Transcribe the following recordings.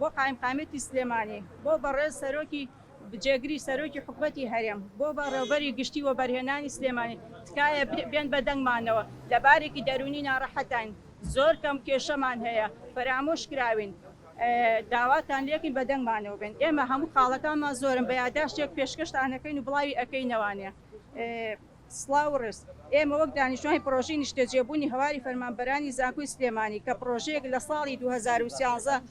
بۆ قایمقامیەتی سلێمانی، بۆ بەڕێز سەرۆکی جێگری سەرۆکی حکومەتی هەرێم، بۆ بەڕێوبەری گشتی وەبەرهێنانی سلێمانی، تکایە بێن بە دەنگمانەوە، لە بارێکی دەروونی ناڕەحەتاین، زۆر کەم کێشەمان هەیە، فەرامۆش کراوین، داواتان لێکەین بە دەنگمانەوە بێن، ئێمە هەموو خاڵەکانمان زۆرن، بە یاداشتێک پێشکەشتان ئەکەین و بڵاوی ئەکەینەوانێ. سڵاو و ڕێز. ئێمە وەک دانیشتوانی پڕۆژەی نیشتەجێبوونی هەواری فەرمانبەرانی زانکۆی سلێمانی کە پڕۆژەیەک لە ساڵی 2013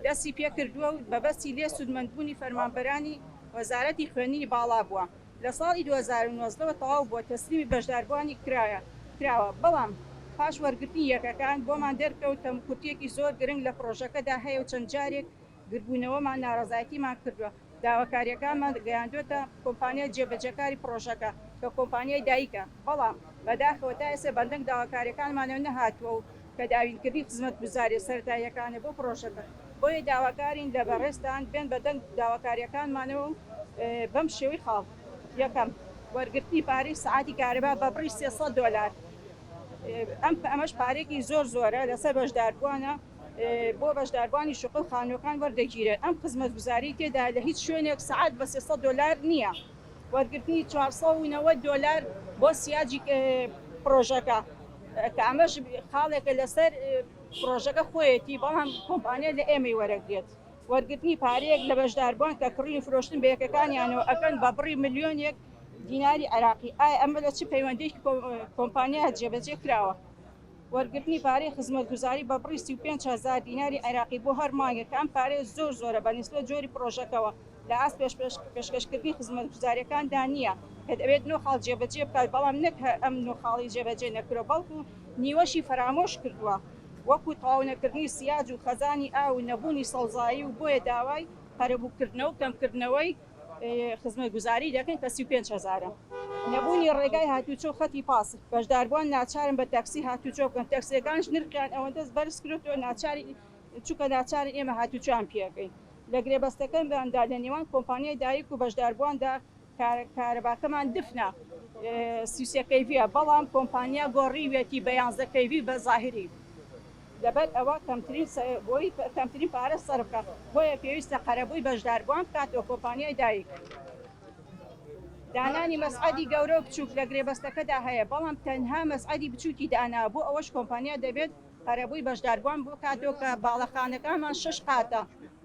دەستی پێکردووە و مەبەستی لێ سوودمەندبوونی فەرمانبەرانی وەزارەتی خوێندنی باڵا بووە لە ساڵی 2019 وە تەواو بووە تەسلیمی بەشداربووانی کراوە بەڵام پاش وەرگرتنی یەکەکان بۆمان دەرکەوت کەموکورتییەکی زۆر گرنگ لە پڕۆژەکەدا هەیە و چەند جارێک گردبوونەوەمان ناڕەزایەتیمان کردووە داواکارییەکانمان گەیاندووەتە کۆمپانیای جێبەجێکاری پڕۆژەکە کە کۆمپانیای دایکە، بەڵام بەداخەوە تا ئێستا بەدەنگ داواکارییەکانمانەوە نەهاتووە و کە دابینکردنی خزمەتگوزارییە سەرەتاییەکانە بۆ پڕۆژەکە، بۆیە داواکارین لە بەڕێزتان بێن بەدەنگ داواکارییەکانمانەوە و بەم شێوەی خاڵ، یەکەم، وەرگرتنی پارەی سەعاتی کارەبا بە بڕی 300 دۆلار، ئەمەش پارەیەکی زۆر زۆرە لەسەر بەشداربووانە، بۆ بەشداربووانی شوقە و خانووەکان وەردەگیرێت، ئەم خزمەتگوزاریەی تێدایە لە هیچ شوێنێک سەعات بە 300 دۆلار نییە، وەرگرتنی 490 دۆلار بۆ سیاجی پڕۆژەکە کە ئەمەش خاڵێکە لەسەر پڕۆژەکە خۆیەتی بەڵام کۆمپانیا لە ئێمەی وەرەگرێت، وەرگرتنی پارەیەک لە بەشداربووان کە کڕین و فرۆشتن بە یەکەکانیانەوە ئەکەن بە بڕی ملیۆنێک دیناری عێراقی، ئایا ئەمە لە چ پەیوەندیەکی کۆمپانیا جێبەجێ کراوە؟ وەرگرتنی پارەی خزمەتگوزاری بە بڕی 35 هەزار دیناری عێراقی بۆ هەر مانگێک کە ئەم پارەیە زۆر زۆرە بە نیسبەت جۆری پڕۆژەکەوە لە ئاست پێشکەشکردنی خزمەتگوزارییەکاندا نییە کە دەبێت نۆ خاڵ جێبەجێ بکات بەڵام نەک هەر ئەم نۆ خاڵەی جێبەجێ نەکردووە بەڵکو نیوەشی فەرامۆش کردووە وەکو تەواونەکردنی سیاج و خەزانی ئاو و نەبوونی سەوزایی و بۆیە داوای قەرەبووکردنەوە و کەمکردنەوەی خزمەتگوزاری دەکەن کە 35 هەزارە. نەبوونی ڕێگای هاتوچۆ و خەتی پاس، بەشداربووان ناچارن بە تاکسی هاتوچۆ بکەن، تاکسییەکانیش نرخیان ئەوەندە بەرز کردووەتەوە ناچارین چونکە ناچارین ئێمە هاتوچۆیان پێ بکەین. لە گرێبەستەکەماندا لە نێوان کۆمپانیای دایک و بەشداربوواندا کارەباکەمان دفنە 33 کەیڤییە، بەڵام کۆمپانیا گۆڕیویەتی بە 11 کەیڤی بە زاهیری. لەبەر ئەوە کەمترین بۆی کەمترین پارە سەرف بکات، بۆیە پێویستە قەرەبووی بەشداربووان بکاتەوە کۆمپانیای دایک. دانانی مەسعەدی گەورە و بچووک لە گرێبەستەکەدا هەیە، بەڵام تەنها مەسعەدی بچووکی داناوە، بۆ ئەوەش کۆمپانیا دەبێت قەرەبووی بەشداربووان بکاتەوە کە باڵەخانەکانمان شەش قاتە.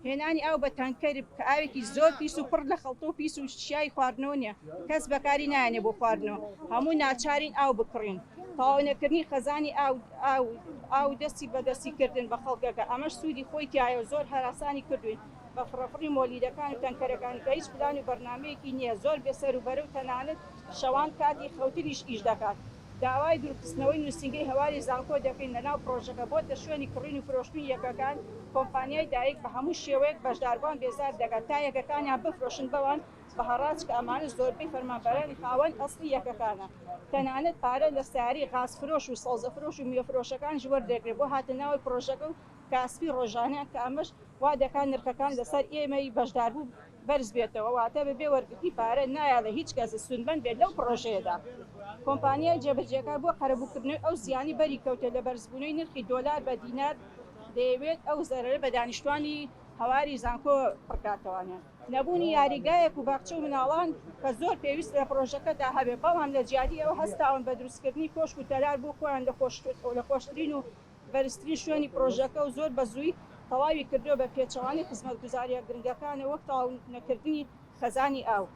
هێنانی ئاو بە تانکەر کە ئاوێکی زۆر پیس و پڕ لە خەڵتە و پیس و شیاوی خواردنەوە نییە، کەس بەکاری نایەنێ بۆ خواردنەوە، هەموو ناچارین ئاو بکڕین. تەواونەکردنی خەزانی ئاو ئاو ئاو و دەستی بە دەستی کردن بە خەڵکەکە، ئەمەش سوودی خۆی تیایە و زۆر هەراسانی کردووین بە فڕەفڕی مۆلیدەکان و تەنکەرەکان کە هیچ پلان و بەرنامەیەکی نییە، زۆر بێسەروبەرە و تەنانەت شەوان کاتی خەوتنیش ئیش دەکات. داوای دوورخستنەوەی نووسینگەی هەواری زانکۆ دەکەین لەناو پڕۆژەکە بۆتە شوێنی کڕین و فرۆشتنی یەکەکان، کۆمپانیای دایک بە هەموو شێوەیەک بەشداربووان بێزار دەکات تا یەکەکانیان بفرۆشن بەوان بە هەڕاج کە ئەمانە زۆربەی فەرمانبەرانی خاوەن ئەسڵی یەکەکانە تەنانەت پارە لە سەیارەی غازفرۆش و سەوزەفرۆش و میوەفرۆشەکانیش وەردەگرێت بۆ هاتنەناوەی پڕۆژەکە و کاسپی ڕۆژانەیان کە ئەمەش وا دەکات نرخەکان لەسەر ئێمەی بەشداربوو بەرز بێتەوە، واتە بەبێ وەرگرتنی پارە نایەڵێ هیچ کەس سوودمەند بێت لەو پڕۆژەیەدا. کۆمپانیای جێبەجێکار بۆ قەرەبووکردنەوەی ئەو زیانەی بەری کەوتە لە بەرزبوونەوەی نرخی دۆلار بە دینار دەیەوێت ئەو زەرەرە بە دانیشتوانی هەواری زانکۆ پڕکاتەوە. نەبوونی یاریگایەک و باخچە و مناڵان کە زۆر پێویستە لە پڕۆژەکەدا هەبێت، بەڵام لە جیاتی ئەوە هەستاون بە دروستکردنی کۆشک و تەلار بۆ خۆیان لە خۆشترین و بەرزترین شوێنی پڕۆژەکە و زۆر بە زووی تەواوی کردووە بە پێچەوانەی خزمەتگوزارییە گرنگەکانەوە وەک تەواو نەکردنی خەزانی ئاو.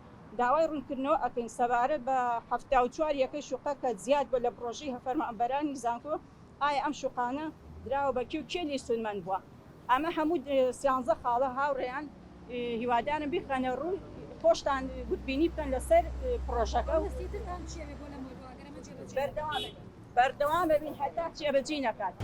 داوای ڕوونکردنەوە ئەکەین سەبارەت بە 74 یەکەی شوقە کە زیاد بووە لە پڕۆژەی فەرمانبەرانی زانکۆ ئایا ئەم شوقانە دراوە بە کێ و کێ لێی سوودمەند بووە؟ ئەمە هەموو سیانزە خاڵە هاوڕێیان هیوادارم بیخەنە ڕوو خۆشتان وردبینی بکەن لەسەر پڕۆژەکە و بەردەوام بەردەوام بین هەتا جێبەجێی نەکات.